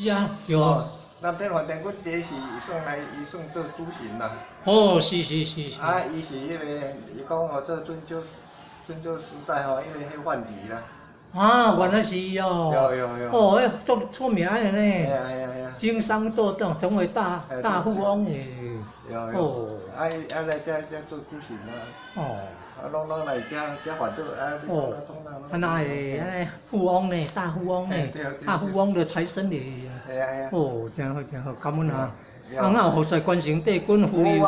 是啊，對啊。南天梵天君這是算來，伊算做主神啦。哦，是是是是。啊，伊是彼個，伊講吼做春秋，春秋時代吼，彼個彼范蠡啦。啊，原來是伊哦。有有有。哦，彼足出名的呢。係啊係啊係啊。經商做到成為大大富翁的。有有。哦。啊啊來遮遮做主神啦。哦。啊，攏攏來遮遮煩惱啊！哦。啊，那會按呢富翁呢，大富翁呢，大富翁的財神爺。係啊係啊。哦，真好真好，感恩啊！啊，那有予世關聖帝君傅佑，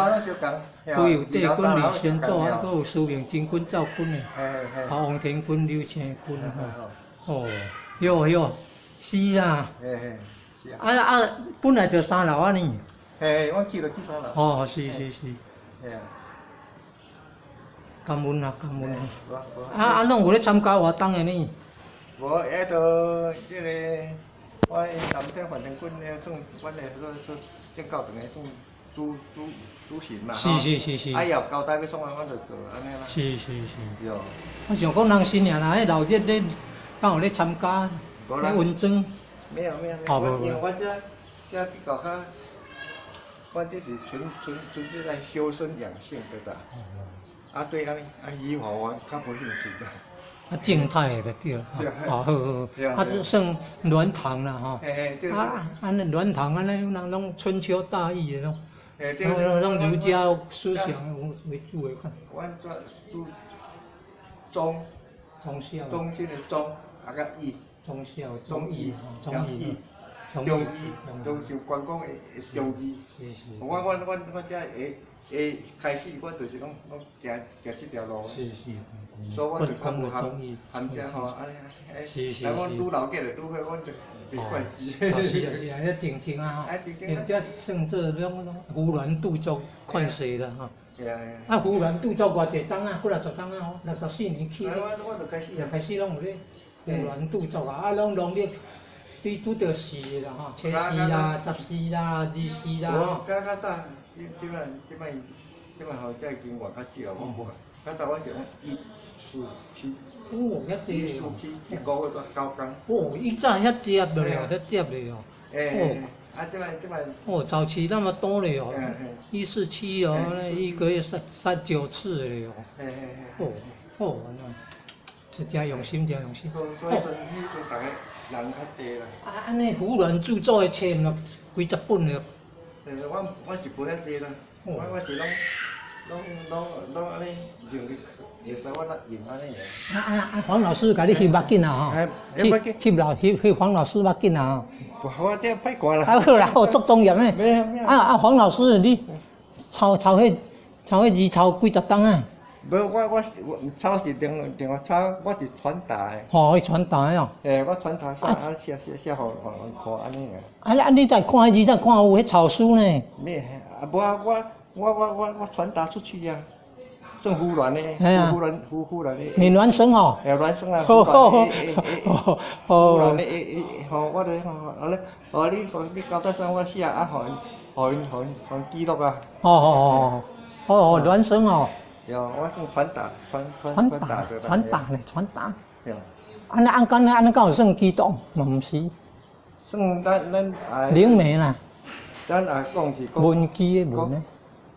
傅佑帝君李先祖，啊，閣有司命真君趙君的，啊，王天君劉清君吼。哦，喲喲，是啊。啊啊，本來就三樓啊呢。嘿，我記得去三樓。哦，是是是。感恩啊，感恩啊！啊啊，攏有咧參加活動的呢？無，彼都這个，我南天梵天君咧算，阮的做做正教堂的算主主主神嘛。是是是是。啊，伊有交代欲創啊，阮就做按呢啦。是是是。對。我想講人新年啊，彼鬧熱咧，敢有咧參加？咧溫妝。沒有沒有沒有，因為我這這比較較，我這是純純純粹來修身養性的啦。啊對按呢，啊依法我較無興趣啦。啊靜態的對，哦好好，啊這算鸞堂啦吼，啊按呢鸞堂按呢人攏春秋大義的攏，攏攏儒家思想為主的款。阮做主忠，忠孝，忠心的忠，啊佮義，忠孝，忠義，忠義。忠義，就是關公的忠義。是是。我我我我才會會開始，我就是攏攏行行這條路。是是。所以我就較無含含遮吼，按呢，是是來阮愈老過就愈好，阮就袂關係。是啊是啊，遐靜靜啊吼，這算做攏攏扶鸞著作款勢啦吼。係啊係啊。啊，扶鸞著作偌濟冬啊？幾若十冬啊？吼，64年起。我我就開始。也開始攏有咧扶鸞著作啊，啊，攏農曆。你拄著四的啦吼，初四啦、十四啦、24啦。無，較較早，這這擺這擺這擺吼，這經驗較少，我無。較早我是講一、四、七。哦，遐濟。一、四、七，一個月9工。哦，以早遐接落了，遐接咧哦。欸。啊，這擺這擺。哦，早期那麼多咧哦。一四七哦，一個月三三九次咧哦。哦哦，這真用心，真用心。所以陣彼陣逐个人較濟啦。啊，按呢扶鸞著作的冊毋幾十本了。欸，我我是無遐濟啦，我我是攏攏攏攏按呢用去，會使我來用按呢爾。啊啊啊！黃老師共你翕目鏡啊吼，翕翕老翕翕黃老師目鏡啊吼。我這歹看啦。啊好啦，好足莊嚴的。啊啊，黃老師，你抄抄彼抄彼字抄幾十冬啊？無，我我我抄是另另外抄，我是傳達的。吼，伊傳達的哦。欸，我傳達啥啊寫寫寫予予人看按呢爾。啊啊！你在看彼字，才看有彼草書呢？咩？啊，無啊，我我我我我傳達出去啊，算扶鸞的，扶鸞扶扶鸞的。你孿生哦。欸，孿生啊，扶鸞的，扶鸞的，欸欸，吼，我咧吼，啊咧，哦你你交代啥我寫啊，予𪜶予𪜶予𪜶予𪜶記錄啊。哦哦哦哦，哦孿生哦。有，我算傳達，傳傳傳達的。傳達咧，傳達。對。按呢按敢按呢敢有算激動？嘛毋是。算咱咱啊。靈媒啦。咱也講是講。文機的文呢？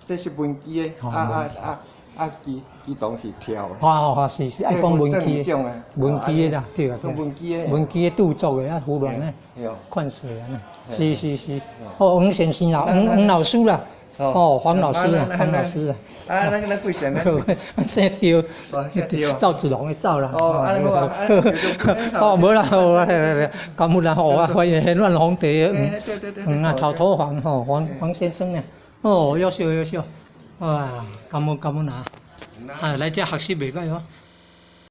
這是文機的，啊啊啊啊！乩乩童是跳的。哦哦是是，愛講文機的。文機的啦，對啊對。文機的。文機的著作的啊，扶鸞的。款式按呢。是是是。哦，黃先生啦，黃黃老師啦。哦，黃老師啊，黃老師啊。啊，咱咱貴姓？姓趙，趙子龍的趙啦。哦，按呢好啊。哦，無啦，無啦，感恩啦，吼啊，歡迎玄亂皇帝，嗯啊，草頭黃吼，黃黃先生呢？哦，優秀優秀，哇，感恩感恩啊！啊，來遮學習袂䆀哦。